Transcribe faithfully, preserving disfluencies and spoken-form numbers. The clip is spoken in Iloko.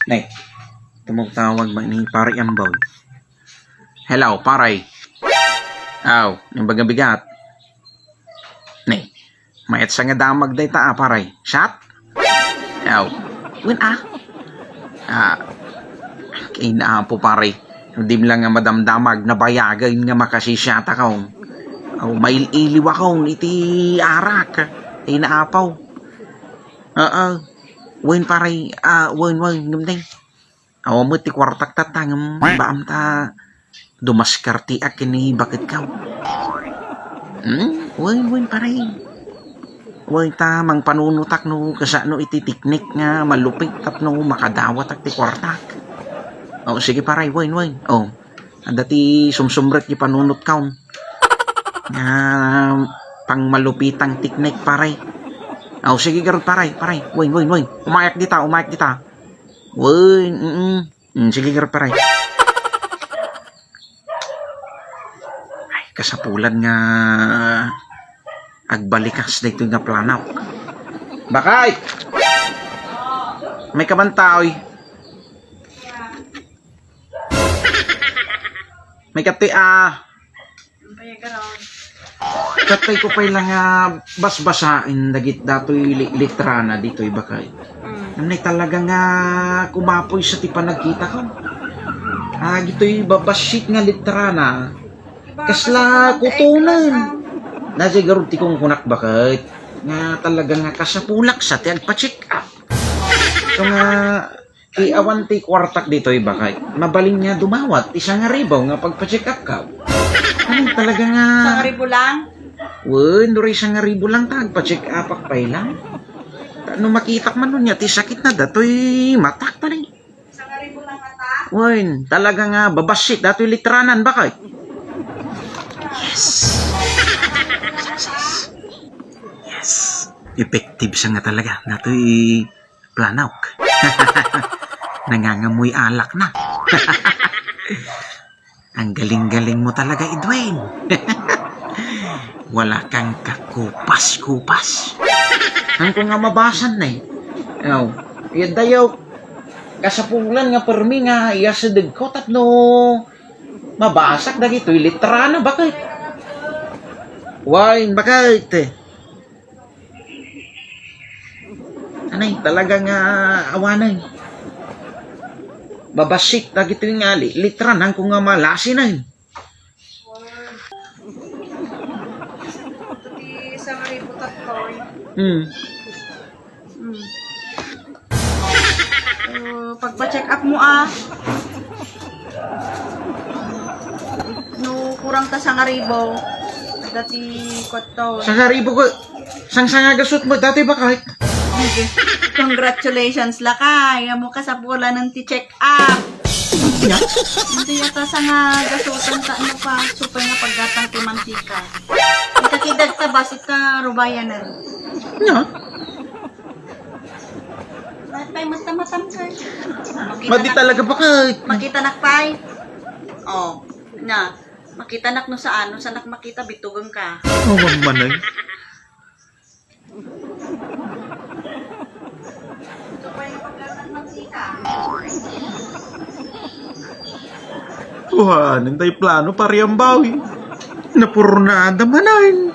Ne, tumawtawag man ni Pare Ambaw. Hello, pare. Aw, nang bagabigat. Ne, mayat sa nga damag dayta, a, pare. Shot? Aw, wen, a? A, kinapo, pare. Di lang nga madamdamag, nabayagen nga makasisiata kaon. Aw, mail-iliw akon iti arak. Kinapo. Oo. Wen, pare, a, wen, wen, ngem deng. Awan met ti kuartak tatta, ngem baam ta dumaskarteak ken ni baketko. Hmm? Wen, wen, pare. Wen, ta mangpanunotak no kasano iti teknik nga malupit tapno makadawatak ti kuartak. O, sige, pare, wen, wen. O, adda ti sumsumrek ti panunotko nga pangmalupitang teknik, pare. O, sige, garud, pare, pare. Wen, wen, wen. Umayak dita, umayak dita. Wen, mm. Mm, sige, garud, pare. Ay, kasapulan nga agbalikas daytoy nga plano. Bakay! May kabantaw, oy. May kati, a. Ang payagan, o. Katay ko pay lang nga basbasaen dagit datoy li-, litrana ditoy, bakay. Mm. Ngem nay talaga nga kumapoy sa ti panagkitako. A, ditoy babassit nga litrana. Iba, kasla kasla kutonen. Kasla, a. Nasigarud ti kunkunak, bakay. Nga talaga nga kasapulak sa ti agpa-check up. So nga, ti awan ti kuartak ditoy, bakay. Mabalin nga dumawat ti sangaribu nga pagpa-check up ka. Ano talaga nga? Sangaribu lang? Wen, duray sangaribu lang ta agpa-check up ak pay lang. Ta no makitak man nun nga ti sakit na datoy matak, pare. Sangaribu lang ata? Wen, talaga nga babassit datoy litranan, bakay. Yes. Success. Yes. Effective sa nga talaga. Datoy planok. Nangangamoy alak na. Ang galing-galing mo talaga, Edwin. Wala kang kakupas-kupas. Ang ko nga mabasan na, eh. Aw, iya dayaw, kasapulan nga permi nga iya sedeg ko tapno mabasak dagitoy litrana, bakit? Wine, bakit? Anay, talaga nga awanen. Babassit dagitoy nga li-, litranan ko nga malasinen. Ti sangaribu tatlo, eh. Hmm. Hmm. Uh, pagpa-check up mo, ah. No, kurang ta sangaribu. Dati kotton. Sangaribu ko. Sangsanga gasut mo dati, bakit? Congratulations, lakay. Amo kasapulan ng ti check up. Ya? Hindi yata sanga gasutan ta, ano pa, supay nga paggatang ti mantika. Ikakidag ta, basit ta, rubayan na. Ya? Bakit pa'y mata-matam ka? Makita Madi nak-, talaga, bakit? Makita nak pa'y? Oh, na. Makita nak no saan, no saan nak makita, bitugan ka. Oh, mamanay. Kuhanen tay plano, pariambawi. Napurnada manan.